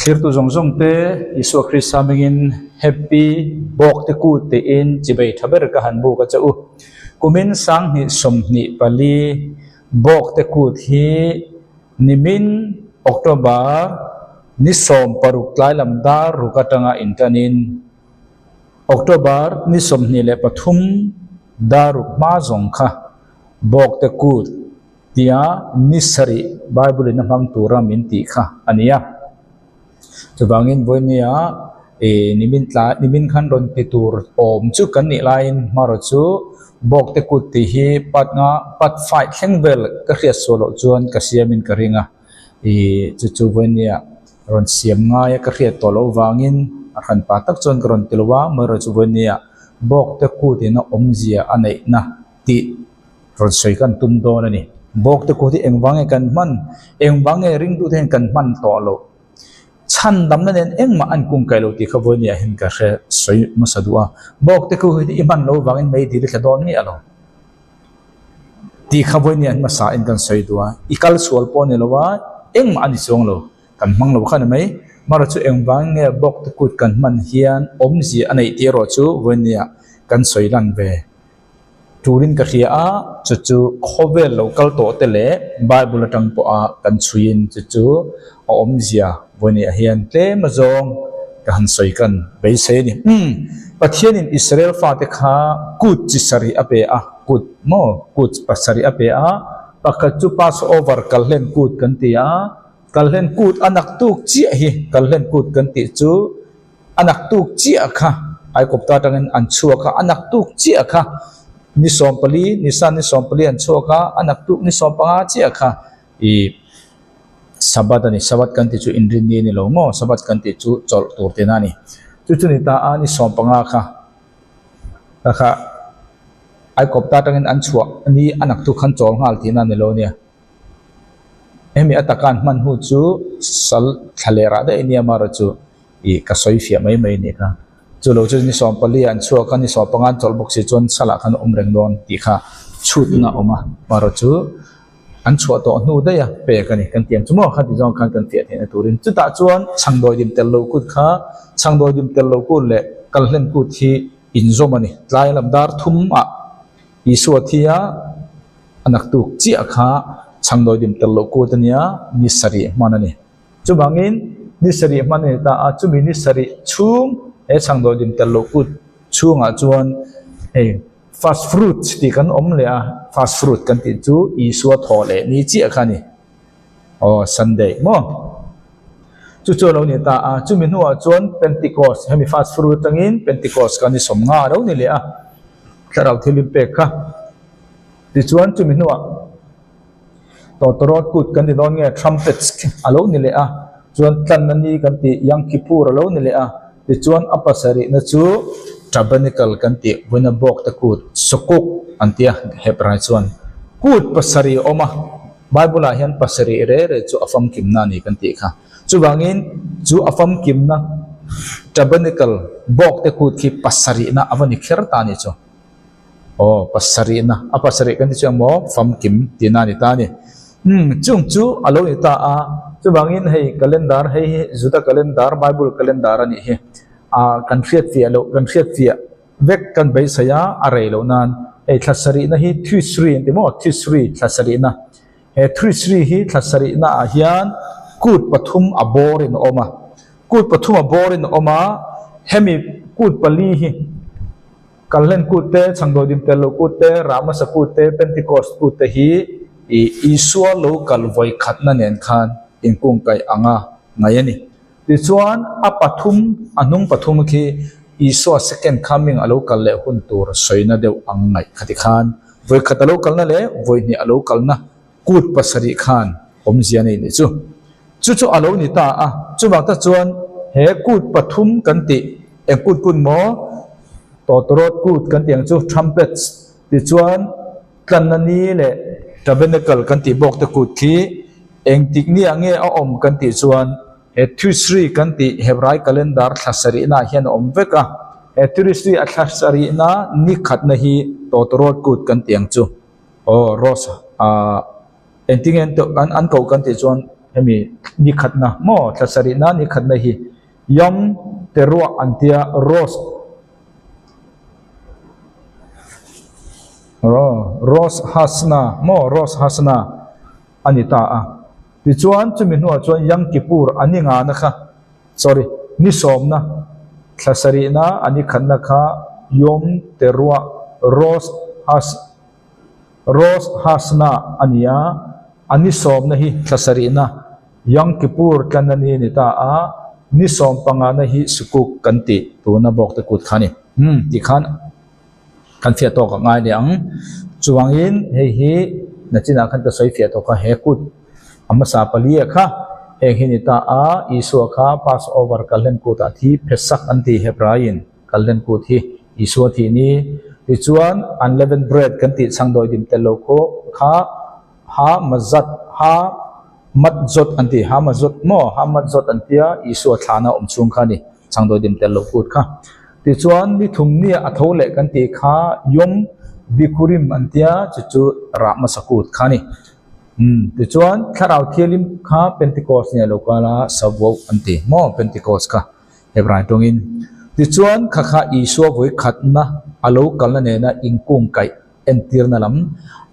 Thlirtu zawng zawng te Isua Krista hmingin Happy Bawkte Kut tiin chibei tha ber ka han buk a che u. Kumin 2024 Bawkte Kut hi nimin October ni 16 tlai lam dar ruk atanga intanin October ni 23 dar ruk hma zawng kha Bawkte Kut Tia ni sarih Bible in a hmang tura min tih kha a ni a. Chuvangin vawinia ih nimin tlai nimin khan rawn ti tur awm chu kan nih laiin hmarawh chu Bawkte kut tih hi pat nga pat fight thleng vel ka hriat suah loh chuan ka siamin ka ring a. Ih chu chu vawinia rawn siam ngai a ka hriat tawh loh vangin a hran pa tak chuan ka rawn ti lo a, hmarawh chu vawinia Bawkte kut in a awmzia a neihna tih Rawn sawi kan tum dawn a ni. Bawkte kut hi engvang nge kan hman? Engvang nge ringtute hian kan hman tawh loh? Chhan damna nen engmah an kung kaih lo tih kha vawinia hian ka hre sawi hmasa duh a. Bawkte kut hi i hman loh vangin mei dil i thla dawn miah lo tih kha vawinia hmasa in kan sawi duh a. I kal sual pawh a ni lo a, engmah a ni chuang lo. Kan hmang lo kha ni mai. Marawh chu engvang nge bawkte kut kan hman hian awmzia a neih tih erawh chu vawinia kan sawi lan ve. Turin ka hria a, chu chu khawvel lo kal tawh te leh Bible atang pawha kan chhuiin chu chu a awmzia vawinia hian tlem azawng ka han sawi kan beisei a ni. Umm, Pathianin Israel fate kha kut chi sarih a pe a, kut maw, kut pasarih a pe a, pakhat chu Passover kalhlen kut kan ti a, kalhlen kut a naktuk chiah hi kalhlen kut kan tih chu, A naktuk chiah kha Aikawpta atangin an chhuak a, a naktuk chiah kha ni 14, Nisan ni 14 an chhuak a, a naktuk ni 15 chiah kha ih Sabbath a ni. Sabbath kan tih chu inrinni a ni lo maw? Sabbath kan tih chu chawlh tur tihna a ni. Chu chu ni ta a, ni 15 kha kha kha Aikawpta atangin an chhuah ni a naktuk khan chawl nghal tihna a ni lo nia. Hemi ataka an hman hnu chu sal thla leh rah daih ania amaherawh chu ih ka sawi fiah mai mai anih kha. Chu lo chu ni 14 ah an chhuak a, ni 15 an chawlh bawk si chuan salah khan a awm reng dawn tih kha chhutna a awm a, amaherawh chu an chhuah tawh hnu daih a pek a ni kan tiang chu maw khati zawng khan kan fiah theihna turin. Chutah chuan chhangdawidim tel lo kut kha chhangdawidim tel lo kut leh kalhlen kut hi inzawm a ni. Tlai lam dar thum ah Isua thi a. A naktuk chiah kha chhangdawidim tel loh kut a nia, ni sarih hman a ni. Chuvangin ni sarih hman a ni ta a, chumi ni sarih chhung he chhangdawidim tel loh kut chhungah chuan hei first fruits tih kan awm leh a, first fruit kan tih chu Isua thaw leh ni chiah kha a ni. Aw Sunday maw? Chu chu a lo ni ta a, chumi hnuah chuan Pentecost, hemi first fruit atangin Pentecost kha ni 50 a lo ni leh a, thlarau thil inpek kha. Tichuan chumi hnuah tawtawrawt kut kan ti dawn nge trumpets a lo ni leh a, chuan tlanna ni kan tih Yom Kippur a lo ni leh a, tichuan a pasarihna chu Tabernacle kan tih vawiina bawkte kut Sukuk an ti a Hebrai chuan kut pasarih a awm a, Bible ah hian pasarih reh reh chu a famkimna a ni kan tih kha. Chuvangin chu a famkimna Tabernacle bawkte kut khi pasarihna a va ni kher ta a ni chu. Aw, pasarihna, a pasarih kan ti chu emaw famkim tihna a ni ta a ni. Umm, chung chu a lo ni ta a, chuvangin hei calendar, hei hi Juda calendar, Bible calendar a nih hi. Ah, kan hriatfiah loh, kan hriatfiah vek kan beisei a, a rei loh nan hei thla sarihna hi Thisri an ti maw, Thisri thla sarihna. He Thisri hi thla sarihna ah hian kut pathum a bawrin a awm a, kut pathum a bawrin a awm a, hemi kut pali hi, Kalhlen kut te, Chhangdawidim tel lo kut te, Ramasa kut te, Pentecost kut te hi Isua lo kal vawi khatna nen khan inkungkaih anga ngaih a ni. Tichuan, a pathum, a hnung pathum khi Isua second coming a lo kal leh hun tur sawina deuh ang ngaih kha tikhan vawi khat a lo kalna leh vawi hnih a lo kalna kut pasarih khan awmzia nei nih chu. Chu chu a lo ni ta a, chuvang tak chuan he kut pathum kan tih, eng kut kut maw, tawtawrawt kut kan tih ang chu, trumpets, tichuan tlanna ni leh tabernacle kan tih bawk te kut khi engtik ni ah nge a awm kan tih chuan he Thisri kan tih Hebrai calendar thla sarihna ah hian a awm vek a, he Thisri a thla sarihna ni khatna hi tawtawrawt kut kan tih ang chu, aw Rose ah. Engtinge an an koh kan tih chuan Hemi ni khatna maw thla sarihna ni khatna hi Yom Teruah an tia Rosh Rosh Hasna maw Rosh Hasna a ni ta a. Tichuan chumi hnuah chuan Yom Kippur a ni ngana kha sorry ni sawmna thla sarihna a ni khatna kha Yom Teruah Rosh Has Rosh Hasna a ni a, a ni sawmna hi thla sarihna Yom Kippur tlanna ni a ni ta a, ni sawm pangana hi Sukuk kan tih tuna bawk te kut kha a ni. Umm tih khan kan fiah tawk a ngai leh ang. Chuvangin hei hi nachinah khan ka sawi fiah tawk a, he kut a hmasa palia kha heng hi ni ta a, Isua kha Passover kalhlen kutah thi Pesach an ti Hebraiin. Kalhlen kut hi Isua thih ni. Tichuan, unleavened bread kan tih chhang dawi dim tel lo khaw kha ha mazat, ha mat zawt an ti, ha mazawt maw, ha mat zawt an tia Isua thlana awm chhung kha a ni, chhang dawi dim tel lo kut kha. Tichuan, ni thum nia a tho leh kan tih kha Yom Bikurim an tia, chu chu rah hmasa kut kha a ni. Umm, tichuan, Thlarau Thialim kha Pentecost nia lo kal a, Shavuot an ti maw, Pentecost kha. Hebrai tawngin, Tichuan, kha kha Isua vawi khatna a lo kalna nena inkungkaih entirna lam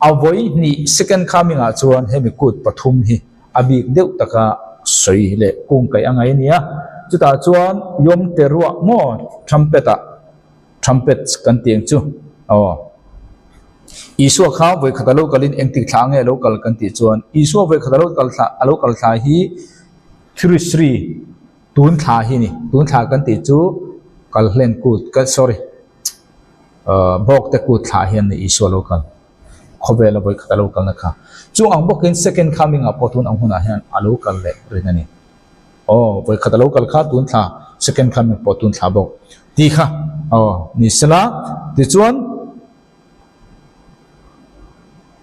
a vawi hnih second coming-ah chuan hemi kut pathum hi a bik deuh taka sawi leh kungkaih a ngai a nia. Chutah chuan Yom Teruah maw trumpet-ah trumpets kan tih ang chu aw. Isua kha vawi khat a lo kalin engtik thla nge a lo kal kan tih chuan Isua vawi khat a lo kal thla a lo kal thla hi Three Tun thla hi ni, tun thla kan tih chu Kalhlen kut, sorry, Bawkte kut thla hian ni Isua lo kal, khawvela vawi khat a lo kalna kha. Chung ang bawkin second coming ah pawh tun ang hunah hian a lo kal leh rin a ni. Aw, vawi khat a lo kal kha tun thla, second coming pawh tun thla bawk tih kha aw ni sela. Tichuan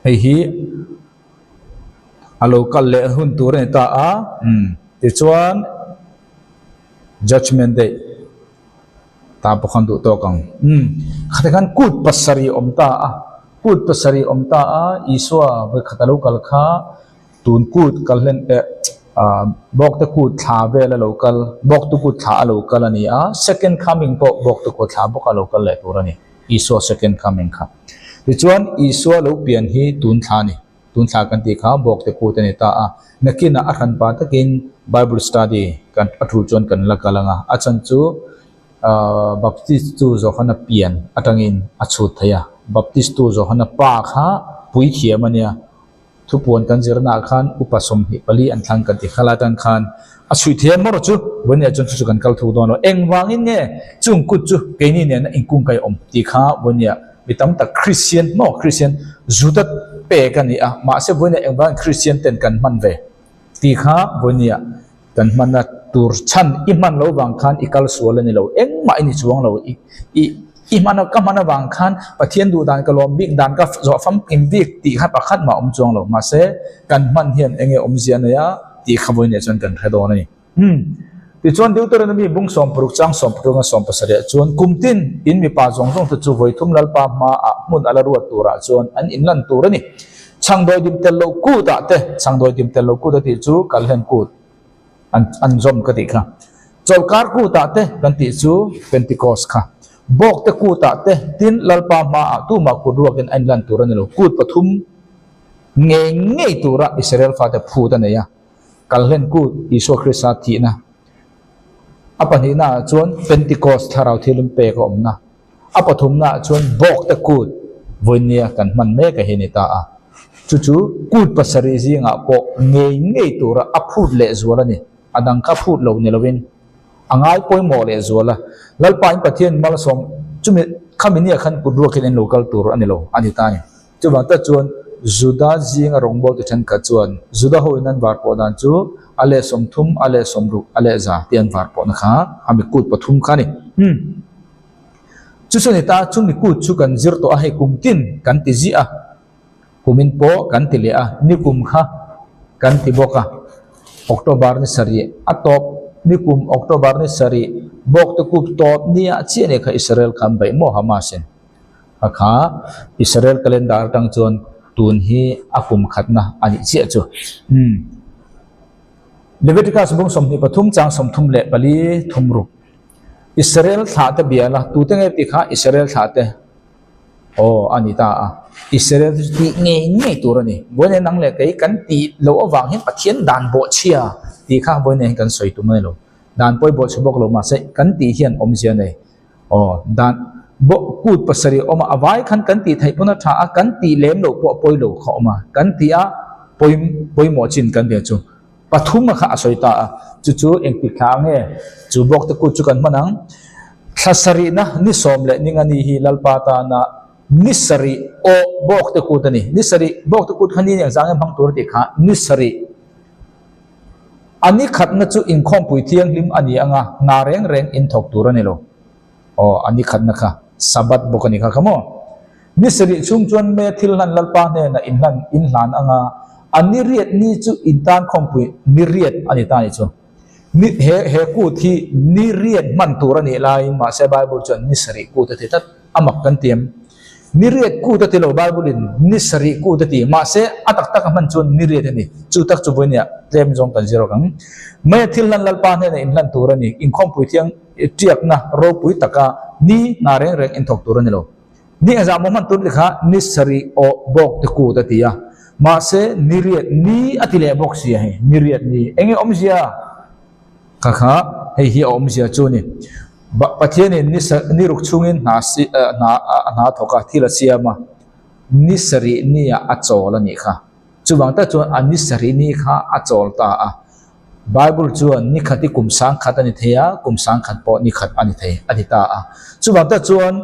hei hi. A lo kal leh hun tur a ni ta a, tichuan Judgement Day ta pawh khan duh tawk ang. Khati khan kut pasarih awm ta a, kut pasarih awm ta a, Isua vawikhat a lo kal kha tun kut kal hlen eh Bawkte kut thla vel a lo kal, Bawktu kut thla a lo kal a ni a, Second Coming pawh Bawktu kut thla bawk a lo kal leh tur a ni. Isua second coming kha. Tichuan Isua lo pian hi tun thla a ni. Tun thla kan tih kha Bawkte kut a ni ta a. Nakinah a hranpa takin Bible study kan a tul chuan kan la kal ang a. A chhan chu Baptist tu Johana pian atangin a chhut thei a. Baptist tu Johana pa kha puithiam a nia. Thupuan kan zirnaah khan upa 24 an thlang kan ti kha lai tan khan a chhui thiam mawr chu Vawnia chuan chu chu kan kal thuk dawn lo. Engvangin nge chung kut chu keini nena inkungkai awm tih kha Vawnia mi tam tak Kristian maw Kristian Juda pek a ni a, mahse Vawnia engvangin Kristian ten kan hman ve tih kha Vawnia kan hmanna tur chhan i hman lo vang khan i kal sual a ni lo, engmah i ni chuang lo, i i i hman ka hman avang khan Pathian duh dan ka lawm bik dan ka zawh famkim bik tih kha pakhat mah awm chuang lo, mahse kan hman hian eng nge awmzia a nei a tih kha vawiin leh chuan kan hre dawn a ni. Umm tichuan Deuteronomy bung 60 chang 60 a 70 ah chuan kum tin in mipa zawng zawng te chu vawi thum Lalpa hmaah hmun a la ruat turah chuan an inlan tur a ni. Chhangdawi dim tel loh kut ah te, chhangdawi dim tel loh kut a tih chu Kalhlen kut an an zawm ka tih kha. Chawlhkar kut ah te kan tih chu Pentecost kha. Bawk te kut ah te tin Lalpa hma ah tumah kut ruak in a inlan tur a ni lo. Kut pathum ngei ngei tura Israel fate phut a nei a. Kalhlen kut Isua Krista thihna a pahnihna ah chuan Pentecost thlarau thilin pek a awmna. A pathumnaah chuan Bawkte kut vawinia kan hman mek a hi ni ta a. Chu chu kut pasarih zingah pawh ngei ngei tura a phut leh zual a ni. A dang kha phut lo ni lovin a ngai pawimawh leh zual a. Lalpa in Pathian malsawm chumi khami nia khan kut ruakin in lo kal tur a ni lo a ni ta a ni. Chuvang tak chuan Juda zinga rawngbawltu thenkhat chuan Juda hoin an var pawh dan chu a leh 30, a leh 60, a leh 100 tih an var pawhna kha a mi kut pathum kha a ni. Umm. Chu chu ni ta, chumi kut chu kan zir tawh a, hei kum tin kan ti ziah a, kumin pawh kan ti leh a, ni kum kha kan ti bawk a, October ni sarih a tawp, ni kum October ni sarih bawkte kup tawp nia chiah nih kha Israel kha an beih maw Hamas in kha kha Israel calendar atang chuan tun hi a kum khatna a nih chiah chu. Umm. Leviticus bung 23 chang 34 thum ruk. Israel thlah te bia la, tute nge tih kha Israel thlah te aw a ni ta a. Israel te chu tih ngei ngei tur a ni. Vawiin nang leh kei kan tih loh avang hian Pathian dan bawhchhia tih kha vawiin hian kan sawi tum a ni lo. Dan pawi bawhchhe bawk lo mahse kan tih hian awmzia a nei. Aw dan bawh kut pasarih awm a, a vai khan kan tih theih pawn a tha a, kan tih lem loh pawh a pawi lo kha awm a, kan tih a pawi pawimawh chin kan tih chu. Pathum a kha a sawi ta a, chu chu engtik thla nge chu bawk te kut chu kan hman ang. Thla sarihna ni sawm leh ninga ni hi Lalpa tana ni sarih awh bawk te kut a ni. Ni sarih bawk te kut kha ni eng zang em hmang tur a tih kha ni sarih. A ni khatna chu inkhawmpui thianghlim a ni ang a, hna reng reng in thawk tur a ni lo. Aw, a ni khatna kha Sabbath bawk a ni kha kha maw? Ni sarih chhung chuan me thil hlan Lalpa hnenah in hlan in hlan ang a, a ni riat ni chu in tan khawmpui ni riat a ni ta ni chu. Ni he he kut hi ni riat hman tur a nih laiin mahse Bible chuan ni sarih kut a ti tlat a mak kan ti em? Ni riat kut a ti lo Bible in ni sarih kut a ti mahse a tak tak a hman chuan ni riat a ni. Chu tak chu vawinia tlem zawng kan zir awk ang. Mei a thil hlan Lalpa hnenah in hlan tur a ni. Inkhawmpui thiang tiakna ropui taka ni hna reng reng in thawk tur a ni lo. Ni engzah maw hman tur ti kha ni sarih awh bawk te kut a ti a, mahse ni riat ni a ti leh bawk sia hei, ni riat ni enge awmzia kha kha hei hi a awmzia chu a ni. Pathianin ni ni ruk chhungin hna si hna hna a thawk a, thil a siam a, ni sarih niah a chawl a nih kha. Chuvang tak chuan a ni sarih ni kha a chawl ta a. Bible chuan ni khat hi kum sangkhat a ni thei a, kum sangkhat pawh ni khat a ni thei a ti ta a. Chuvang tak chuan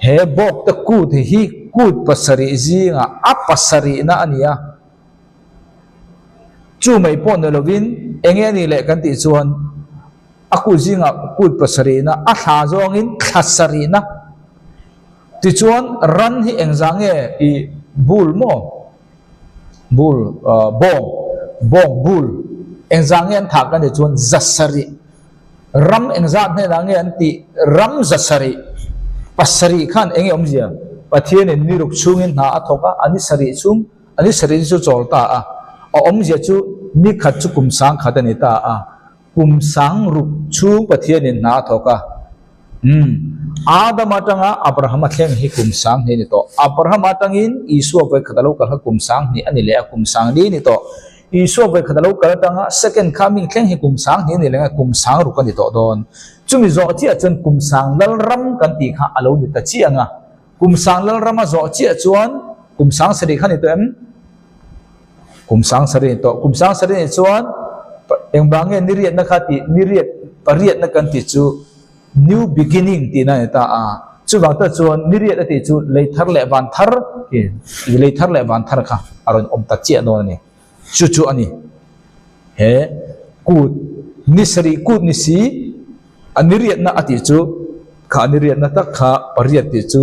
he bawkte kut hi kut pasarih zingah a pasarihna a ni a. Chu mai pawh ni lovin eng nge a nih leh kan tih chuan a kut zingah kut pasarihna a thla zawngin thla sarihna. Tichuan ran hi engzah nge i bul maw? Bull, bawng, bawng, bull, engzah nge an thah ka nih chuan za sarih, ram engzah hnenah nge an tih ram za sarih, pasarih khan eng nge awmzia? Pathianin ni ruk chhungin hna a thawk a, a ni sarih chhung, a ni sarih chu chawl ta a, a awmzia chu ni khat chu kum sang khat a ni ta a. Kum sang ruk chhung Pathianin hna a thawk a. Umm. Adam atanga Abrahama thleng hi kum sang hnih a ni tawh. Abraham atangin Isua vawikhat a lo kal kha kum sang hnih a ni leh a, kum sang li a ni tawh. Isua vawikhat a lo kal atanga second coming thleng hi kum sang hnih a ni leh a, kum sang ruk a ni tawh dawn. Chumi zawh chiah chuan kum sang lalram kan tih kha a lo ni ta chiah ang a. Kum sang lalram a zawh chiah chuan kum sang sarih kha a ni tawh em? Kum sang sarih ni tawh. Kum sang sarih ni chuan engvang nge ni riatna kha tih ni riat pariatna kan tih chu new beginning tihna a ni ta a. Chuvang tak chuan ni riat a tih chu lei thar leh van thar lei thar leh van thar kha a rawn awm ta chiah dawn a ni. Chu chu a ni. He kut ni sarih kut ni si a ni riatna a tih chu kha ni riatna tak kha pariat tih chu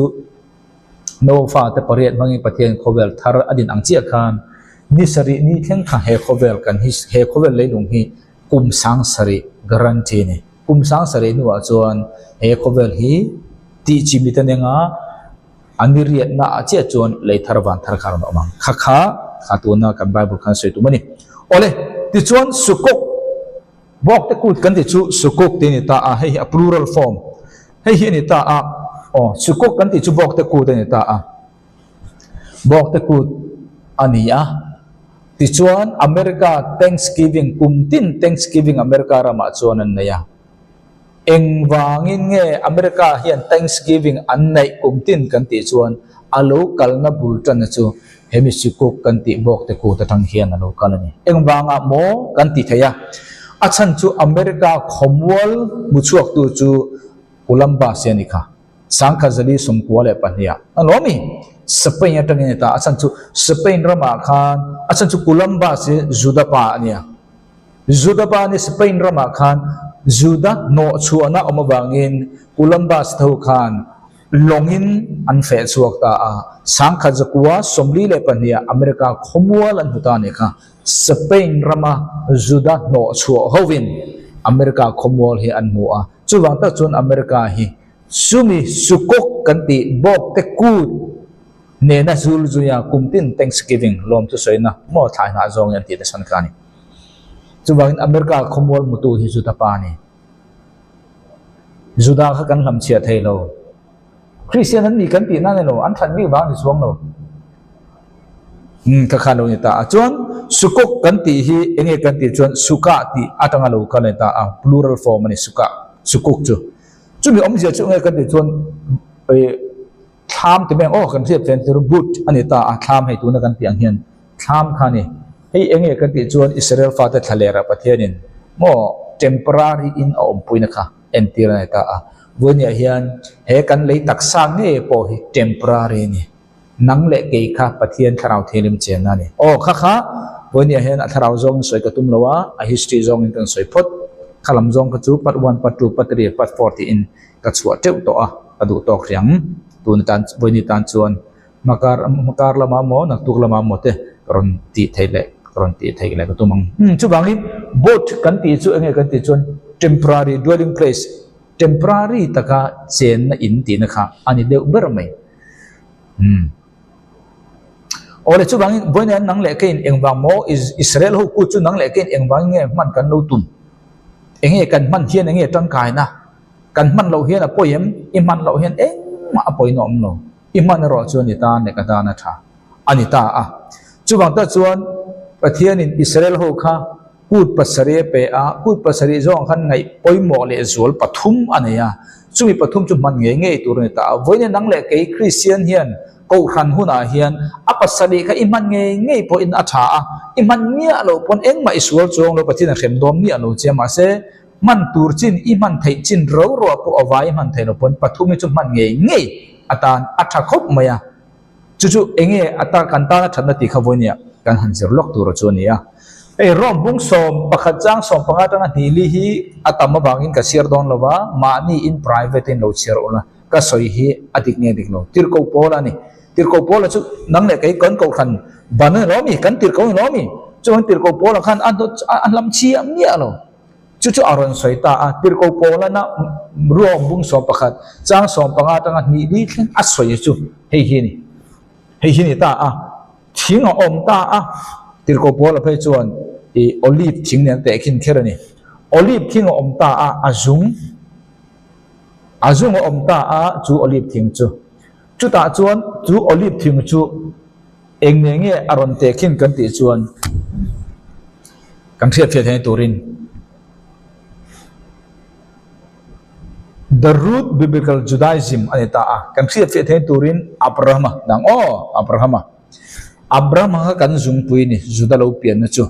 Noa fate pariat hmangin Pathian khawvel thar a din ang chiah khan ni sarih ni thleng kha he khawvel kan hi he khawvel leilung hi kum sang sarih guarantee a ni. Kum sang sarih hnuah chuan he khawvel hi tih chi mit a neng a, a ni riatna ah chiah chuan lei thar van thar kha a rawn awm ang. Kha kha kha tuna kan Bible khan sawi tum a ni. Awle, tichuan Sukuk Bawkte kut kan tih chu sukuk tih a ni ta a, hei hi a plural form. Hei hi a ni ta a, aw sukuk kan tih chu bawkte kut a ni ta a. Bawkte kut a ni a. Tichuan America Thanksgiving kum tin Thanksgiving America ramah chuan an nei a. Engvangin nge America hian Thanksgiving an neih kum tin kan tih chuan a lo kalna bul tanna chu hemi sikuk kan tih bawk te kut atang hian a lo kal a ni. Engvangah maw kan ti thei a? A chhan chu America khawmual hmuchhuaktu chu Columbus hi a ni kha. Sangkhazali 92 ah a lo mi. Spain atangin a ni ta. A chhan chu Spain ramah khan a chhan chu Columbus hi Juda pa a nia. Juda pa ni Spain ramah khan Juda hnawhchhuahna awm avangin Columbus tho khan lawngin an feh chhuak ta a. 1942 ah America khawmual an hmu ta a nih kha. Spain rama Juda hnawhchhuah hovin America khawmual hi an hmu a. Chuvang tak chuan America hi chumi sukuk kan tih bawkte kut nena zul zuia kum tin Thanksgiving lawm chu sawina maw thlai hnah zawngin an tih nasa kha a ni. Chuvangin America khawmual hmutu hi Juda pa a ni. Juda kha kan hlamchhiah thei lo. Kristian an ni kan tih nan elo, an that bik vang a ni chuang lo. Umm kha kha lo ni ta a. Chuan Sukuk kan tih hi eng nge kan tih chuan Sukah tih atanga lo kal a ni ta a, plural form a ni Sukah, Sukuk chu. Chumi awmzia chu eng nge kan tih chuan eh thlam ti mai ang aw kan hriat fen tur boot a ni ta a, thlam hei tuna kan tih ang hian thlam kha a ni. Hei eng nge kan tih chuan Israel fate thlalerah Pathianin maw temporary in a awmpuina kha entir a ni ta a. Vawinia hian he kan lei taksa ngei pawh hi temporary a ni. Nang leh kei kha Pathian thlarau thianghlim chenna a ni. Aw kha kha vawinia hian a thlarau zawngin sawi ka tum lo a, a history zawngin kan sawi phawt. Kha lam zawng kha chu part one, part two, part three, part four tiin ka chhuah teuh tawh a, ka duh tawk riang. Tun atan vawini tan chuan hmakar hmakar lamah maw naktuk lamah maw te ka rawn tih theih leh ka rawn tih theih leh ka tum ang. Umm chuvangin boat kan tih chu enge kan tih chuan temporary dwelling place, temporary taka chenna in tihna kha a ni deuh ber mai. Umm. Awle chuvangin vawiin hian nang leh keiin engvang maw Israel ho kut chu nang leh keiin engvangin nge hman kan lo tum? Enge kan hman hian enge tangkaina? Kan hman loh hian a pawi em? I hman loh hian engmah a pawina awm lo. I hman erawh chuan i tan leh ka tan a tha a ni ta a. Chuvang tak chuan Pathianin Israel ho kha Kut pasarih a pe a, kut pasarih zawng khan ngaih pawimawh leh zual pathum a nei a, chumi pathum chu hman ngei ngei tur a ni ta a. Vawiin nang leh kei Kristian hian Kohhran hunah hian a pasarih kha i hman ngei ngei pawhin a tha a, i hman miah loh pawn engmah i sual chuang lo, Pathian a hrem dawn miah lo che a, mahse hman tur chin i hman theih chin ro ro pawh a vai hman theih loh pawn pathum hi chu hman ngei ngei atan a tha khawp mai a. Chu chu enge a ta kan tana thatna tih kha vawinia kan han zir lawk tur chu a ni a. Hei Rome bung 11 chang 15 atanga hnih li hi a tam avangin ka chhiar dawn lo va, mahni in private in lo chhiar ula ka sawi hi a dik nge dik lo. Tirhkoh Paula a ni. Tirhkoh Paula chu nang leh kei kan kohhran ban a ni lo a mi? Kan tirhkoh a ni lo a mi? Chuan Tirhkoh Paula khan a a hlam chhiah miah lo. Chu chu a rawn sawi ta a, Tirhkoh Paulana ruang bung 11 chang 15 atanga hnih li thleng a sawi chu hei hi a ni. Hei hi a ni ta a, thing a awm ta a, Tirhkoh Paula phei chuan ih olive thing nen tehkhin kher a ni. Olive thing a awm ta a, a zung, a zung a awm ta a chu olive thing chu. Chutah chuan chu olive thing chu Eng nge nge a rawn tehkhin kan tih chuan kan hriatfiah theih turin The Root Biblical Judaism a ni ta a, kan hriatfiah theih turin Abrahama dang aw Abrahama Abrahama kha kan zungpui ni Juda lo pianna chu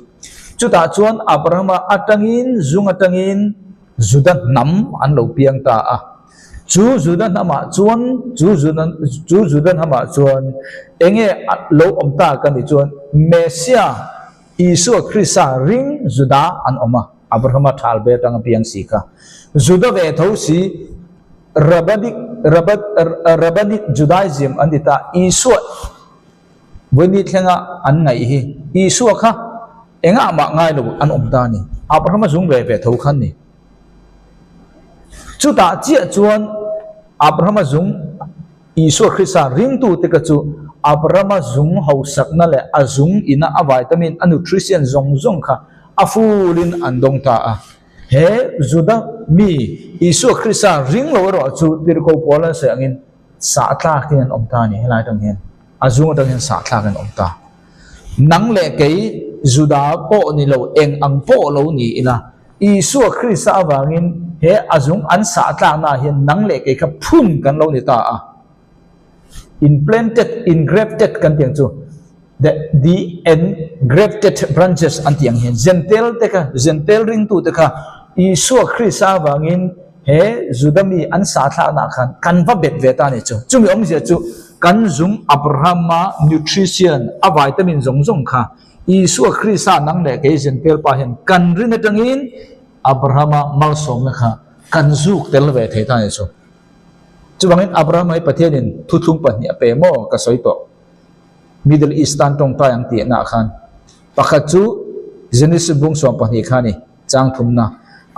chutah chuan Abrahama atangin zung atangin Juda hnam an lo piang ta a. Chu Juda hnamah chuan, chu Juda, chu Juda hnamah chuan enge lo awm ta ka nih chuan Messia, Isua Krista ring Juda an awm a, Abrahama thal ve atanga piang si kha. Juda ve tho si, Rabbinic, Rabbinic Judaism an ti ta, Isua Vawiini thlenga an ngaih hi Isua kha engah mah ngai lo an awm ta a ni. Abrahama zung ve ve tho khan ni. Chutah chiah chuan Abrahama zung Isua Krista ringtute kha chu Abrahama zung hausakna leh a zung ina a vitamin, a nutrition zawng zawng kha a fulin an dawng ta a. He Juda mi Isua Krista ring lo erawh chu tirhkoh pawl an sawi angin sah tlakin an awm ta a ni. Helai atang hian a zung atang hian sah tlakin an awm ta. Nang leh kei Juda pawh ni lo eng ang pawh lo ni ila Isua Krista avangin he a zung an sah tlaknaah hian nang leh kei kha phun kan lo ni ta a. Implanted, engrafted kan tih ang chu the the engrafted branches an tih ang hian Gentile te kha Gentile ringtu te kha Isua Krista avangin He Juda mi an sahthlaknaah khan kan va bet ve ta a ni chu. Chumi awmzia chu kan zung Abrahama nutrition, a vitamin zawng zawng kha Isua Krista nang leh kei Gentile pa hian kan rin atangin Abrahama malsawmna kha kan zuk tel ve thei ta a ni chu. Chuvangin Abrahama hi Pathianin thuthlung pahnih a pe maw ka sawi tawh. Middle East tan tawngtai ang tih naah khan pakhat chu Genesis bung 12 kha a ni. Chang thumna,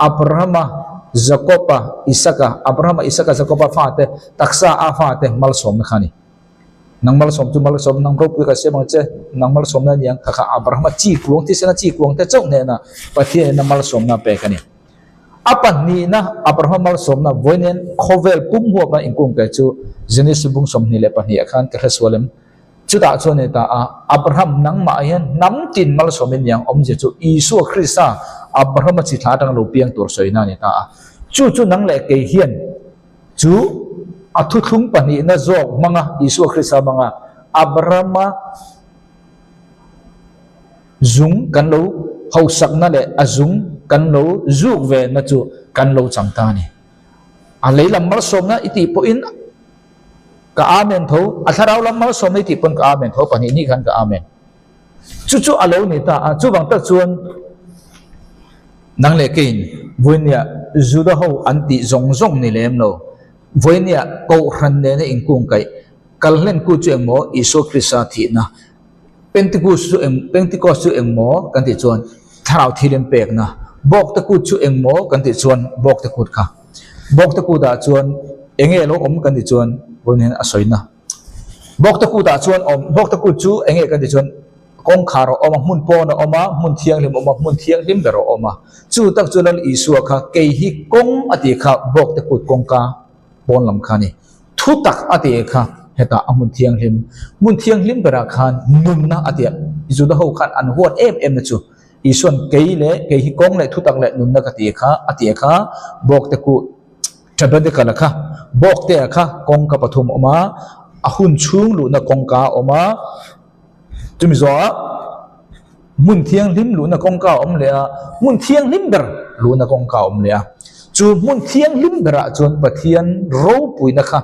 Abrahama, Jakoba, Isaka, Abrahama, Isaka, Jakoba fate, taksa a fate malsawmna kha a ni. Nang malsawm chu malsawm, nang ropui ka siam ang che, nang malsawmna a ni ang kha kha Abrahama chi kuang thisena chi kuang te chauh hnena Pathianin a malsawmna a pek a ni. A pahnihna Abrahama malsawmna vawiin khawvel pum huapa inkungkaih chu Genesis bung 22 ah khan ka hre sual em? Chutah chuan ni ta a, Abraham nangmah hian hnam tin malsawmin niang awmzia chu Isua Krista Abrahama chi thla atanga lo piang tur sawina a ni ta a. Chu chu nang leh kei hian chu a thuthlung pahnihna zawk hmanga Isua Krista hmanga Abrahama zung kan lo hausakna leh a zung kan lo zuk ve na chu kan lo chang ta a ni. A lei lam malsawmna i tih pawhin Ka Amen tho, a thlarau lam malsawm nei tih pawn ka Amen tho, pahnih hnih khan ka Amen. Chu chu a lo ni ta a, chuvang tak chuan nang leh keiin vawinia Juda ho an tih zawng zawng ni lem lo, vawinia Kohhran nena inkungkaih kalhlen ku chu engmaw Isua Krista thihna, Pentecost chu eng Pentecost chu engmaw kan tih chuan thlarau thilin pekna, Bawkte kut chu engmaw kan tih chuan Bawkte kut kha. Bawkte kutah chuan enge lo awm kan tih chuan vawiin hian a sawina. Bawkte kutah chuan awm Bawkte kut chu enge kan tih chuan kawngkhar a awm a, hmun pawn a awm a, hmun thianghlim a awm a, hmun thianghlim ber a awm a. Chu tak chu Lal Isua kha kei hi kawng a tih kha Bawkte kut kawngka pawn lam kha a ni. Thu tak a tih kha hetah a hmun thianghlim, hmun thianghlim berah khan nunna a tih a, Juda ho khan an huat em em na chu Isuan kei leh kei hi kawng leh thutak leh nunna ka ti kha a ti kha bawkte ku tabernacle kha bawkte ah kha kawngka pathum a awm a, a hun chhung luhna kawngka a awm a, chumi zawhah hmun thianghlim luhna kawngka a awm leh a, hmun thianghlim ber luhna kawngka a awm leh a, chu hmun thianghlim berah chuan Pathian ropuina kha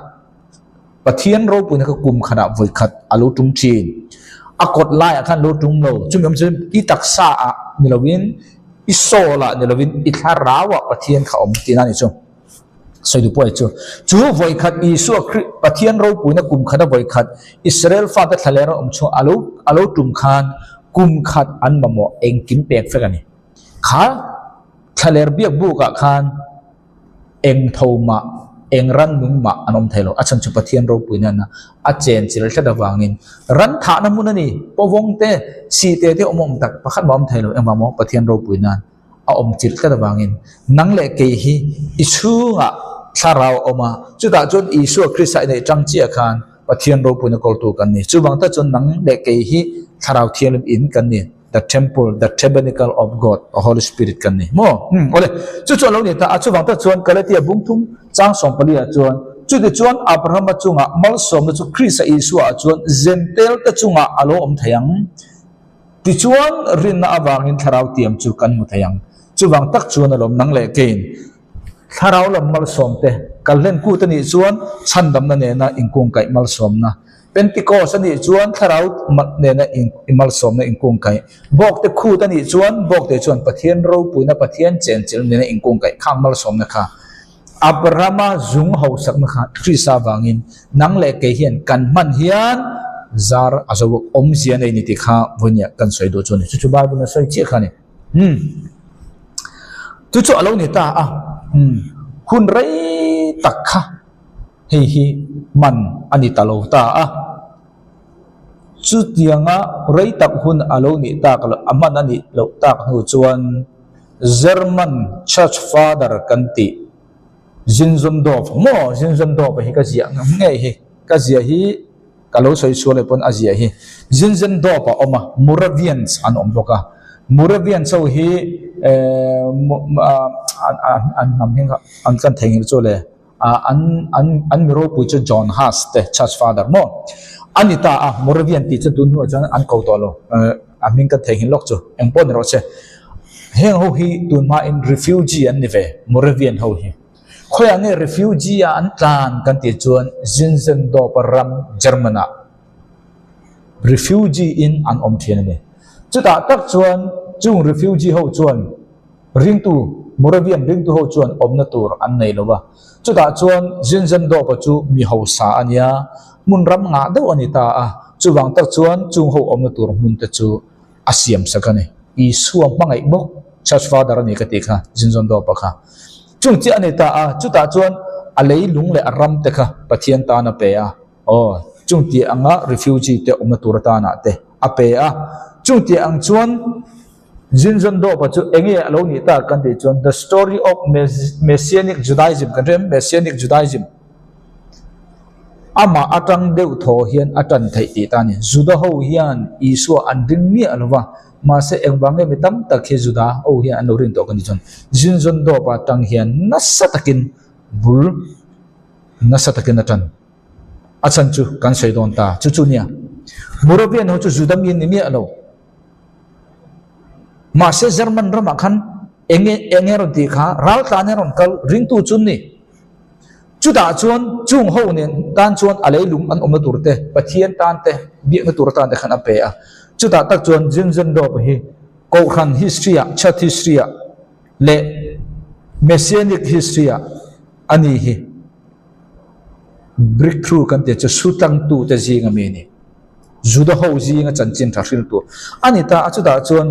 Pathian ropuina kha kum khatah vawi khat a lo tum thin. A kawt laiah khan lo tum lo. Chumi awm chuan i taksa ah ni lovin, i soul ah ni lovin, i thlarau ah Pathian kha awm tihna a ni chu. Sawi duh pawh a ni chu. Chu vawi khat Isua Kri Pathian ropuina kum khata vawi khat Israel fate thlaler an awm chhung a lo a lo tum khan kum khat an mamawh engkim pek vek a ni. Kha thlaler biak bukah khan Eng tho mah, eng ran nung mah an awm thei lo. A chhan chu Pathian ropui nana a chen chil hlet avangin ran thahna hmun a ni. Pawvawng te, sihte te awm awm tak pakhat mah awm thei lo. Engvang maw? Pathian ropui nan a awm chil hlet avangin nang leh kei hi i chhungah thlarau a awm a, chutah chuan Isua Krista i neih tang chiah khan Pathian ropuina kawltu kan ni. Chuvang tak chuan nang leh kei hi thlarau thianghlim in kan ni. The temple, the tabernacle of God, the Holy Spirit kan ni maw? Hmm, awle. Chu chu a lo ni ta a, chuvang tak chuan Galatia bung thum chang 14 ah chuan, chuti chuan Abrahama chungah malsawmna chu Krista Isua ah chuan Zentel te chungah a lo awm thei ang. Tichuan rinna avangin thlarau tiam chu kan hmu thei ang. Chuvang tak chuan alawm nang leh keiin thlarau lam malsawm te kalhlen kut a nih chuan chhandamna nena inkungkaih malsawmna Pentikos a nih chuan thlarau nena malsawmna inkungkaih, Bawkte khut a nih chuan Bawkte chuan Pathian ropuina Pathian chenchilh nena inkungkaih khang malsawmna kha Abrahama zung hausakna kha Krista vangin nang leh kei hian kan hman hian zar a zo awmzia nei ni tih kha vawinia kan sawi duh chu a ni. Chu chu Bible a sawi chiah kha a ni. Umm. Chu chu a lo ni ta a. Umm. Hun rei tak kha. Hei hi man a ni ta lo ta a. Chutianga rei tak hun a lo nih tak loh, a hman a nih loh tak hnu chuan German Church Father kan tih Zinzendorf maw Zinzendorf hi ka ziah ngam ngei hi, ka ziah hi ka lo sawi sual leh pawn a ziah hi Zinzendorf a awm a, Moravians an awm bawk a. Moravians ho hi eh an hnam hi an kan theihnghilh chu le. An an an mi ropui chu John Huss te church father maw a ni ta a, Moravian tih chu tun hnuah chuan an ko tawh lo, a hming kan theihnghilh lawk chu eng pawh ni rawh se. Heng ho hi tun hmain refugee an ni ve, Moravian ho hi. Khawiah nge refugee a an tlan kan tih chuan Zinzendorf ram German ah refugee in an awm thin a ni. Chutah tak chuan chung refugee ho chuan Ringtu, Moravian ringtu ho chuan awmna tur an nei lo va. Chutah chuan Zinzendorf-a chu mi hausa a nia, hmun ram ngah deuh a ni ta a. Chuvang tak chuan chung ho awmna tur hmun te chu a siam sak a ni. Isua hmangaih bawk Church Father a ni ka tih kha, Zinzendorf-a kha. Chung chiah a ni ta a, chutah chuan a leilung leh a ram te kha Pathian tan a pe a. Aw. Chung tih anga refugee te awmna tur atana te a pe a. Chung tih ang chuan Zinzon Dawpa chu enge a lo nih tak kan tih chuan The Story of Messianic Judaism kan hria em? Messianic Judaism amah atang deuh thaw hian a tan theih tih ta a ni. Juda ho hian Isua an ring miah lo va, mahse engvang nge mi tam tak hi Juda ho hian an lo rin tawh kan tih chuan Zinzon Dawpa atang hian nasa takin bul nasa takin a tan. A chhan chu kan sawi dawn ta chu chu nia. Moravian ho chu Juda mi an ni miah lo. Mahse German ramah khan enge enge rawn tih kha raltlan hian rawn kal ringtu chu an ni. Chutah chuan chung ho nen tan chuan a leilung an awmna tur te Pathian tan te biakna tur atan te khan a pe a. Chutah tak chuan Zinzendorf hi Kohhran history ah Church history ah leh Messianic history ah a ni hi. Breakthrough kan tih chu sutlangtute zinga mi a ni. Juda ho zinga chanchin tha hril tur a ni ta a, chutah chuan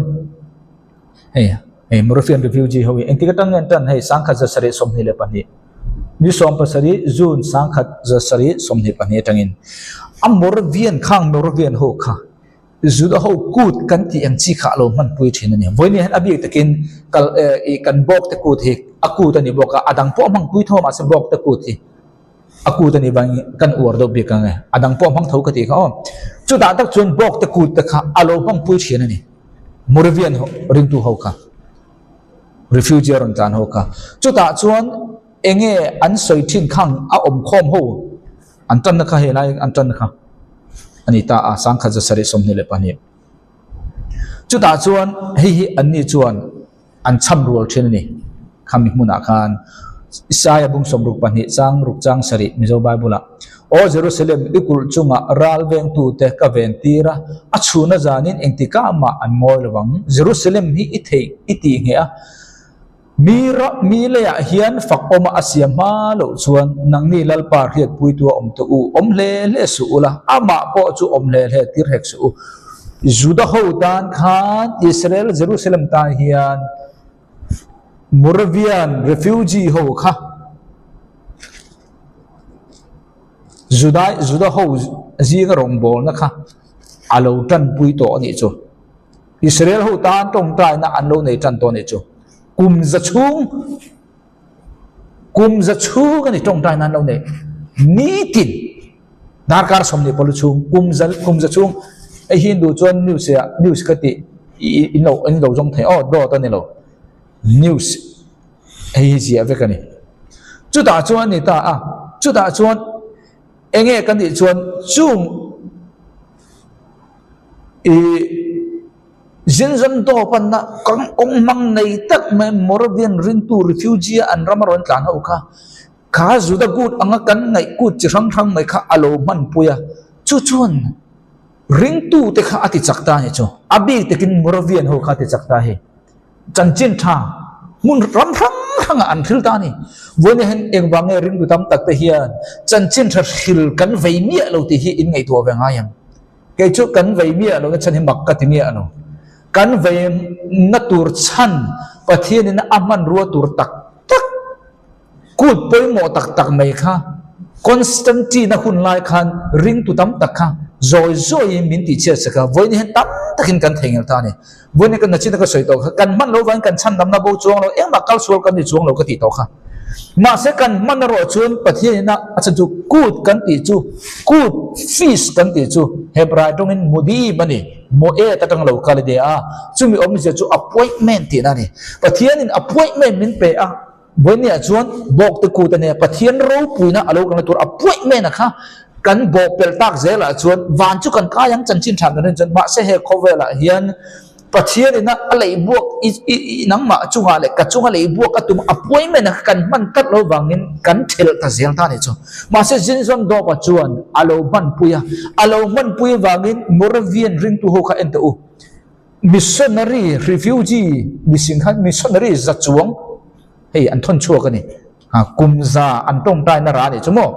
hei hei Moravian refugee ho hi engtik atang nge an tan hei 1722 ni 17 June 1722 atangin a Moravian khang Moravian ho kha Juda ho kut kan tih ang chi kha a lo hmanpui thin a ni. Vawiin hian a bik takin kal ih kan bawk te kut hi a kut a ni bawk a, a dang pawh a hmangpui tho mahse bawk te kut hi a kut a nih vangin kan uar deuh bik ang e. A dang pawh a hmang tho ka tih kha aw. Chutah tak chuan bawk te kut te kha a lo hmangpui thin a ni. Moravian ho ringtu ho kha refugee a rawn tlan ho kha. Chutah chuan enge an sawi thin khang a awmkhawm ho An tanna kha helai an tanna kha a ni ta a, 1722. Chutah chuan hei hi anni chuan an cham rual thin a ni. Khami hmunah khan Isaia bung 62 chang ruk chang sarih Mizo Bible-ah, Aw Jerusalem, i kulh chungah ral vengtute ka ven tir a, a chhuna zanin engtikah mah an ngawi lo vang. Jerusalem hi i theih i tih ngheh a, Mi ra mi leiah hian fak awma a siam hma loh chuan nangni Lalpa hriatpuitu a awm tawh u, awm hle hle suh ula, amah pawh chu awm hle hle tir hek suh u. Juda ho tan khan Israel Jerusalem tan hian Moravian refugee ho kha Juda Juda ho zinga rawngbawlna kha a lo tanpui tawh a nih chu. Israel ho tan tawngtaina an lo nei tan tawh a nih chu. Kum za chhung, kum za chhung a ni tawngtaina an lo nei. Nitin darkar 24 chhung, kum za, kum za chhung. Hei hi duh chuan news ah, news ka tih in lo, in lo zawng thei. Aw, dawt a ni lo. News hei hi ziah vek a ni. Chutah chuan a ni ta a, chutah chuan enge ka nih chuan chung I zinzan daw panna kawng hmang nei tak mai Moravian ringtu refugee a an rama rawn tlan ho kha kha Juda kut anga kan ngaih kut chi hrang hrang mai kha a lo hmanpui a, chu chuan ringtu te kha a ti chak ta a ni chu. A bik takin Moravian ho kha a ti chak ta hei. Chanchin tha hmun ram hrang hrangah an hril ta a ni. Vawiin hian engvang nge ringtu tam tak te hian chanchin tha hril kan vei miah lo tih hi in ngaihtuah ve ngai ang. Kei chu kan vei miah lo na chhan hi mak ka ti miah lo. Kan vei na tur chhan Pathianin a hmanrua tur tak tak kut pawimawh tak tak mai kha Constantine-a hun lai khan ringtu tam tak kha zawi zawiin min tihchhiat sak a, vawiin hian tam takin kan theihnghilh ta a ni. Vawiin ka nachin a ka sawi tawh kha, kan hman lo vangin kan chhan damna bo chuang lo, engmah kal sual kan ni chuang lo ka tih tawh kha. Mahse kan hman erawh chuan Pathianin a a chhan chu kut kan tih chu, kut, feast, kan tih chu Hebrai tawngin mudim a ni, moed atang lo kal a ni a, chumi awmzia chu appointment tihna a ni. Pathianin appointment min pe a, vawinia chuan bawkte kut a nia, Pathian ropuina a lo kalna tur appointment a kha kan bawh pelh tak zelah chuan van chu kan kai ang chanchin tha kan rin chuan mahse he khawvelah hian Pathianin a a lei buak i i i nangmah chungah leh ka chunga lei buak a tum appointment a kha kan hman tlat lo vangin kan thelh ta zel ta a ni chu. Mahse Zinzon Dawpa chuan a lo hmanpui a, a lo hmanpui vangin Moravian ringtu ho kha en teh u. Missionary refugee mihring khan missionary za chuang hei an thawn chhuak a ni. Ha kum za an tawngtaina ra a nih chu maw?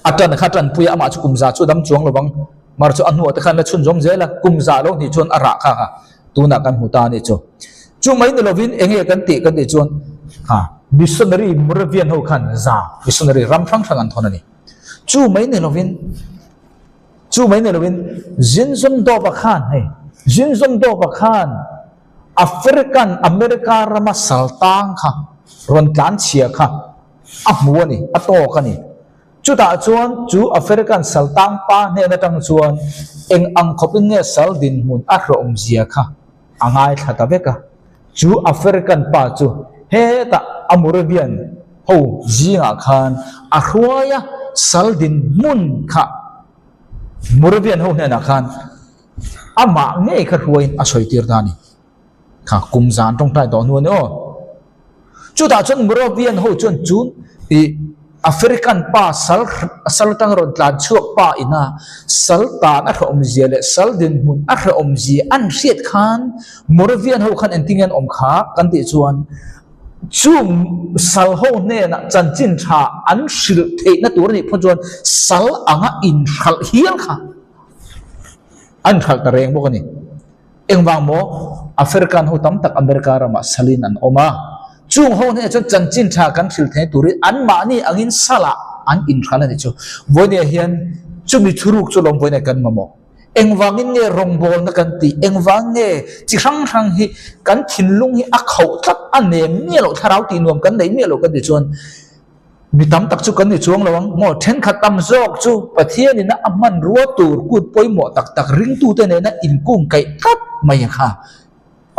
A tan kha tanpui a, amah chu kum za chu a dam chuang lo vang. Mar chu a hnuah te khan la chhun zawm zel a, kum za lo hnih chuan a rah kha kha tunah kan hmu ta a nih chu. Chu mai ni lovin eng nge kan tih kan tih chuan ha missionary Moravian ho khan za missionary ram hrang hrang an thawn a ni. Chu mai ni lovin, chu mai ni lovin Zinzawmdawpa khan hei, Zinzawmdawpa khan African America rama sal tang kha rawn tlan chhia kha a hmu a ni, a tawk a ni. Chutah chuan chu African sal tang pa hnen atang chuan eng ang khawpin nge sal dinhmun a hlawhawmzia kha a ngaithla ta vek a. Chu African pa chu hetah a Moravian ho zingah khan a hruai a, sal dinhmun kha Moravian ho hnenah khan amah ngei kha hruaiin a sawi tir ta a ni. Kha kum zan tawngtai tawh hnu a ni aw. Chutah chuan Moravian ho chuan chu ih African pa sal sal atanga rawn tlan chhuak pa ina sal tan a hrehawmzia leh sal dinhmun a hrehawmzia an hriat khan Moravian ho khan engtin nge an awm kha kan tih chuan chung sal ho hnenah chanchin tha an hrilh theihna tur a nih phawt chuan sal anga inhralh hial kha an inhralh ta reng bawk a ni. Engvang maw? African ho tam tak America ramah salin an awm a. Chung ho hnenah chuan chanchin tha kan hrilh thei turin anmahni angin salah an inhral a ni chu. Vawinia hian chumi thuruk chu lawm vawinia kan mamawh. Engvangin nge rawngbawlna kan tih? Engvang nge chi hrang hrang hi kan thinlung hi a khauh tlat a nem miah loh thlarau tih nuam kan neih miah loh kan tih chuan Mi tam tak chu kan ni chuang lo ang maw? Thenkhat tam zawk chu Pathianin a hmanrua tur kut pawimawh tak tak ringtute nena inkung kaih tlat mai a kha.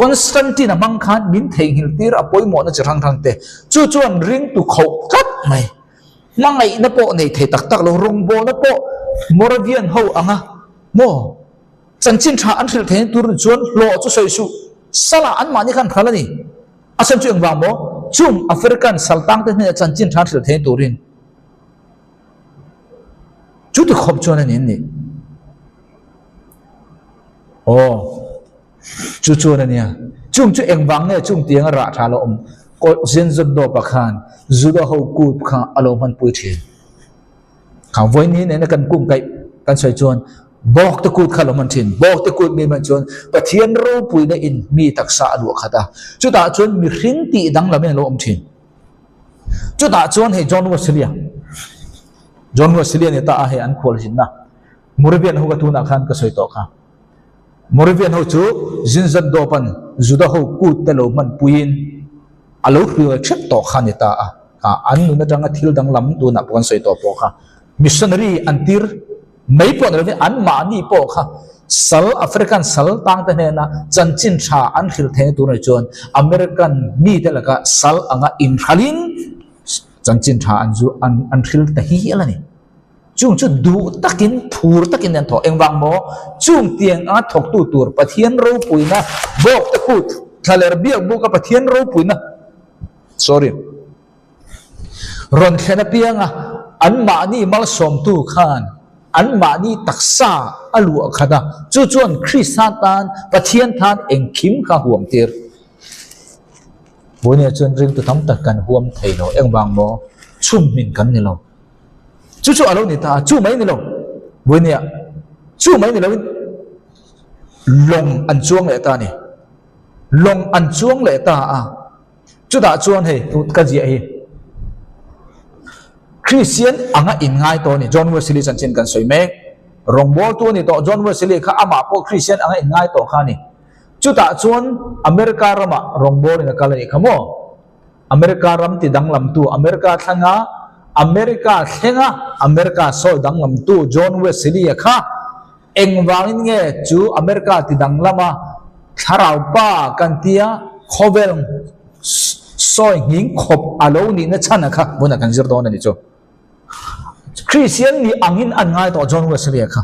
Constantine-a hmang khan min theihnghilh tir a pawimawhna chi hrang hrang te. Chu chuan ringtu khauh tlat mai. Hmangaihna pawh nei thei tak tak lo, rawngbawlna pawh Moravian ho anga maw? Chanchin tha an hrilh theihna tur ni chuan hlawh chu sawi suh. Salah anmahni khan hral a ni. A chhan chu engvang maw? Chung African saltangte hnenah chanchin tha an hrilh theihna turin chu ti khawp chuan a ni an nih. Aw, chu chuan a nia. Chung chu engvang nge chung tianga rah tha lo awm? Zinzawndawpa khan Juda ho kut kha a lo hmanpui thin. Khang vawiin nena kan kum kaih kan sawi chuan bawk te kut kha lo hman thin. Bawk te kut mi hman chuan Pathian ropuina in mi taksa a luah khat a. Chutah chuan mihring tih danglam in a lo awm thin. Chutah chuan hei John Wesley-a, John Wesley-a ni ta a hei an khual zinna Moravian ho ka tunah khan ka sawi tawh kha. Moravian ho chu Zinzendorf-a'n Juda ho kut te lo hman puiin a lo hruai hrep tawh kha a ni ta a, kha an nun atanga thil danglam tunah pawh kan sawi tawh pawh kha missionary an tir mai pawh ni lovin anmahni pawh kha sal African sal tangte hnena chanchin tha an hrilh theihna tur anih chuan American mite laka sal anga inhralhin chanchin tha an zu an an hrilh ta hial a ni. Chung chu duh takin, phur takin an thawk. Engvang maw? Chung tiang anga thawktu tur Pathian ropuina bawk te kut thlaler biak buk a Pathian ropuina, sorry, rawn thlen apianga anmahni malsawmtu khan anmahni taksa a luah khat a, chu chuan Krista tan Pathian tan engkim kha huam tir. Vawinia chuan ringtu tam tak kan huam thei lo. Engvang maw? Chhumhmin kan ni lo. Chu chu a lo ni ta a, chu mai ni lo. Vawinia, chu mai ni loin lawng an chuang leh ta a ni. Lawng an chuang leh ta a. Chutah chuan hei ka ziah hi Christian anga inngai tawh a ni. John Wesley chanchin kan sawi mek. Rawngbawltu a ni tawh. John Wesley kha amah pawh Christian anga inngai tawh kha a ni. Chutah chuan America ramah rawngbawlin a kal a nih kha maw? America ram ti danglamtu, America thlenga America thlenga America sawi danglamtu John Wesley-a kha engvangin nge chu America ti danglama thlarau pa kan tia khawvel sawi nghing khawp a lo nihna chhan a kha hmunah kan zir dawn a ni chu. Christian nih angin an ngai tawh John Wesley-a kha.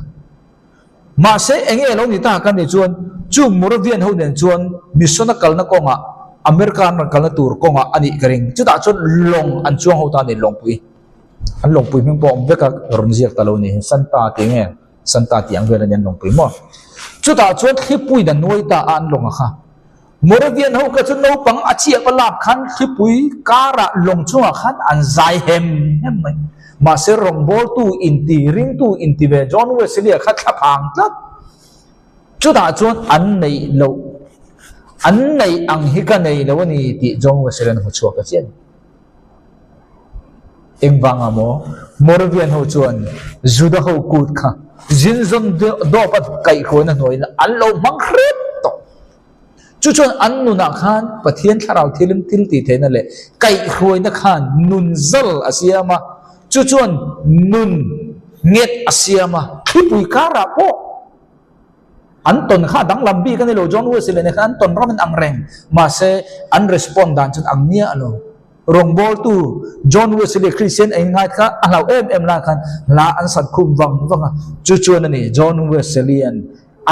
Mahse, eng nge lo ni ta ka nih chuan chung Moravian ho nen chuan mission a kalna kawngah America an rawn kalna tur kawngah a nih ka ring. Chutah chuan lawng an chuang ho ta a ni, lawngpui. An lawngpui hming pawh a awm vek a, rawn ziak ta lo ni. Santa tih nge? Santa tih ang vel a ni an lawngpui maw? Chutah chuan thlipui in a nuai ta a an lawng a kha. Moravian ho kha chu naupang a chiah va lak khan thlipui karah lawng chungah khan an zai hem hem mai. Mahse rawngbawltu inti, ringtu inti ve John Wesley-a kha thla phang tlat. Chutah chuan an neih loh, an neih ang hi ka nei lo a ni tih John Wesley-a'n a hmu chhuak ta chiah a ni. Engvanga maw? Moravian ho chuan Juda ho kut kha zinzawn dawpa kaihhruaina hnuaiin an lo hmang hrep tawh. Chu chuan an nunah khan Pathian thlarau thilim thil tih theihna leh kaihhruaina khan nun zal a siam a, chu chuan nun nghet a siam a, thlipui karah pawh an tawn kha a danglam bik a ni lo, John Wesley leh khan an tawn ram in ang reng, mahse an respond dan chuan ang nia a lo. Rawngbawltu John Wesley Christian a inngai kha a hlauh em em lai khan hla an sat khum vang vang a, chu chuan a ni John Wesley-a'n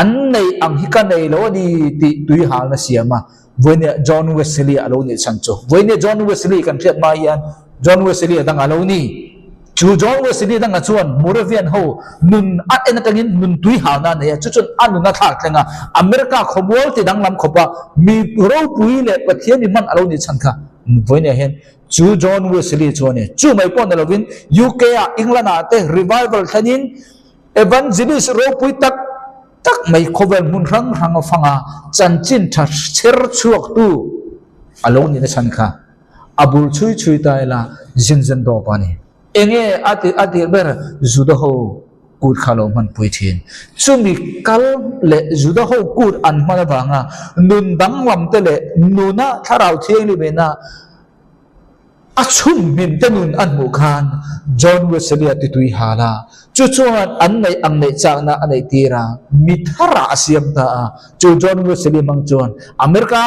an neih ang hi ka nei lo a ni tih tui halna siam a, vawinia John Wesley a lo nih chhan chu. Vawinia John Wesley kan hriat hma hian John Wesley a dang a lo ni. Chu John Wesley danga chuan Moravian ho nun a en atangin nun tui halna a nei a, chu chuan a nun a thlak thleng a, America khawmual ti danglam khawpa mi ropui leh Pathian mi hman a lo nih chhan kha vawinia hian chu John Wesley chu a ni. Chu mai pawh ni lovin UK ah England ah te revival thlenin Evangelist ropui tak tak mai khawvel hmun hrang hrang a fanga chanchin tha chher chhuaktu a lo nih na chhan kha a bul chhui chhui ta ila zin zen dawp a ni. Enge a tih a tirh ber Juda ho kut kha lo hmanpui thin. Chumi kal leh Juda ho kut an hman avanga nun danglam te leh nuna thlarau thianghlim ina A chhumhmin te nun an hmuh khan John Wesley-a ti tui hal a, chu chuan an neih ang neih chakna a neih tir a, mi tharah a siam ta a. Chu John Wesley hmang chuan America,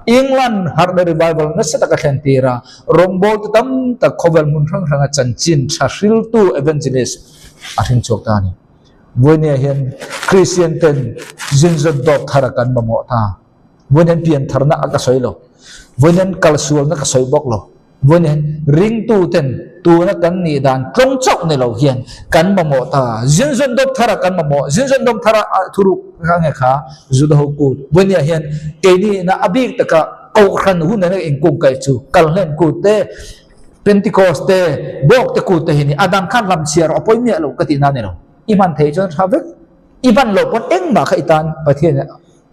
England harhna revival nasa tak a thlen tir a, rawngbawltu tam tak khawvel hmun hrang hranga chanchin tha hriltu evangelist a hring chhuak ta a ni. Vawinia hian Kristian ten zinzawt dawp thar a kan mamawh ta. Vawiin pian tharna a ka sawi lo. Vawiin kalsualna ka sawi bawk lo. Vawiin ringtu ten tuna kan nih dan tlawng chauh ni lo hian kan mamawh ta. Zinzawn dawp thara kan mamawh. Zinzawn dawp thara thuruk kha nge kha Juda ho kut. Vawiin hian keini na a bik taka kohhran hun nen inkung kaih chu kalhlen kut te Pentecost te bawk te kut te hi ni. A dang khan lam chhiar a pawi miah lo ka tihna ni lo. I hman theih chuan tha vek. I hman loh pawn engmah kha i tan Pathian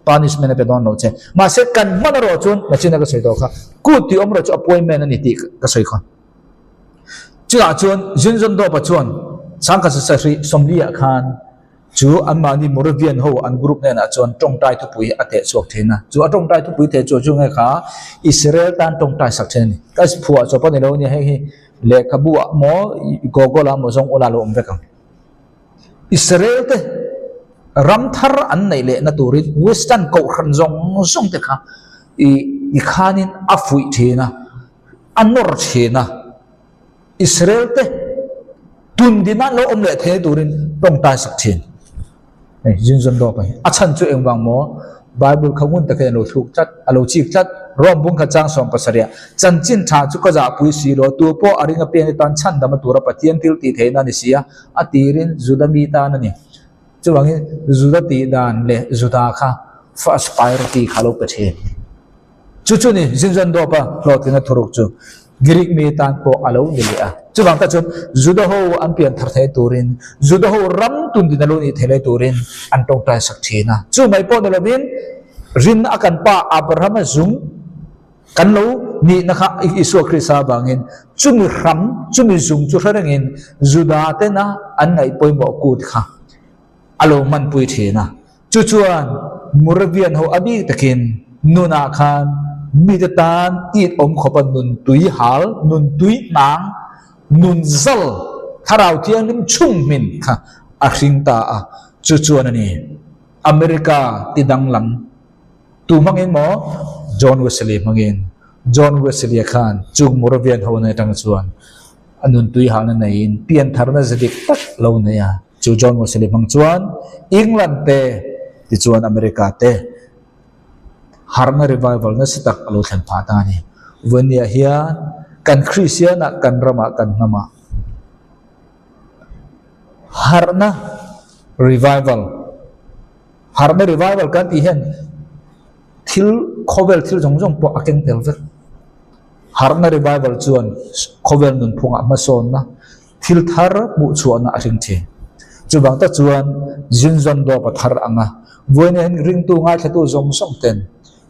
Punishment a pe dawn lo che. Mahse kan hman erawh chuan nachina ka sawi tawh kha, kut tih awm erawh chu appointment a ni tih ka sawi kha. Chutah chuan Zinzon Dawpa chuan Sangkhat Sasahri Sawmliah khan chu anmahni Moravian ho an group hnenah chuan tawngtai thupui a teh chhuak thin a. Chu a tawngtai thupui teh chhuah chu nge kha Israel tan tawngtai sak thin a ni. Ka phuah chawp a ni lo nia hei hi lehkhabu ah maw Google ah maw zawng ula lo awm vek ang. Israel te ram thar an neih lehna turin Western kohhran zawng zawng te kha i i khanin a fuih thin a, a nawr thin a. Israel te tun dina lo awm leh thei turin tawngtai sak thin. Hei Zinzun dawp a hi. A chhan chu engvang maw? Bible kha ngun takin a lo thluk tlat, a lo chik tlat. Rome bung kha chang 70 ah, Chanchin tha chu ka zahpui si lo, tu pawh a ring apiang hi tan chhandam a tura Pathian thil tih theihna a ni si a, a tirin Juda mi tan a ni. Chuvangin Juda tih dan leh Juda kha first priority kha a lo pe thin. Chu chu ni Zinzun dawpa hlawhtlinna thuruk chu Greek mi tan pawh a lo ni leh a. Chuvang tak chuan Juda ho an pian thar thei turin, Juda ho ram tun din a lo nih thei lai turin an tawngtai sak thin a. Chu mai pawh ni lovin rinna a kan pa Abrahama zung kan lo nihna kha Isua Krista avangin chumi hram, chumi zung chu hre rengin Juda tena an ngaih pawimawh kut kha a lo hmanpui thin a. Chu chuan Moravian ho a bik takin nunah khan mite tan it awm khawpa nun tui hal, nun tui hnang, nun zal, thlarau thianghlim chhunghmin kha a hring ta a. Chu chuan a ni America ti danglam tu hmangin maw John Wesley hmangin. John Wesley-a khan chung Moravian ho na atang chuan a nun tui halna neiin piantharna ze dik tak lo nei a. Chu John Wesley hmang chuan England te tichuan America te harhna revival nasa tak a lo thlen phah ta a ni. Vawinia hian kan Kristianah, kan ramah, kan hnamah harhna revival, harhna revival kan tih hian thil khawvel thil zawng zawng pawh a keng tel vek. Harhna revival chuan khawvel nunphungah hmasawnna Thil thar hmuh chhuahna a hring thin. Chuvang tak chuan Zinzawn dawp a thar ang a, vawiin hian ringtu ngaithlatu zawng zawng ten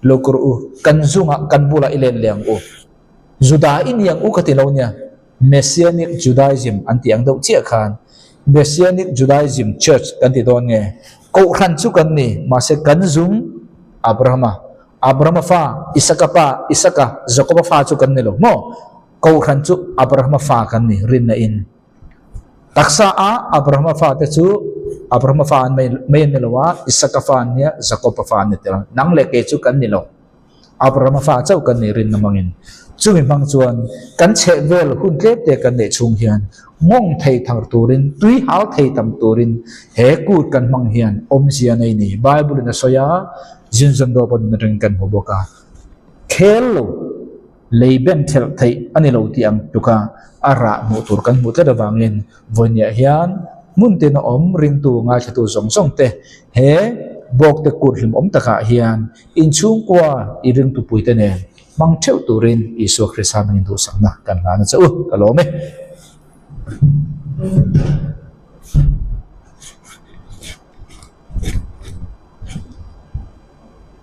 lo kawr u, kan zungah kan bulah i len leh ang u. Juda i ni ang u ka ti lo nia. Messianic Judaism an tih ang deuh chiah khan Messianic Judaism Church kan ti dawn nge? Kohhran chu kan ni, mahse kan zung Abrahama, Abrahama fa, Isaka pa, Isaka, Jakoba fa chu kan ni lo maw? Kohhran chu Abrahama fa kan ni rinna in. Taksa a Abrahama fate chu Abrahama fa an mai mai an ni lo a, Isaka fa an nia, Jakoba fa an ni tel. Nang leh kei chu kan ni lo. Abrahama fa chauh kan nih rinna hmangin. Chumi hmang chuan kan chheh vel hun tlem te kan neih chhung hian nghawng thei thar turin, tui hal thei tam turin he kut kan hmang hian awmzia nei ni. Bible in a sawi a, Zinzawn dawp a nun atangin kan hmu bawk a. Khel lo. Lei ben thelh theih a ni lo tih ang tuka a rah hmuh tur kan hmuh tlat avangin vawinia hian hmun tin a awm ringtu ngaithlatu zawng zawng te he bawkte kut hlimawm takah hian inchhungkua i ringtu puite nen hmang theuh turin Isua Krista hmingin duhsakna kan hlan a che u ka lawm e.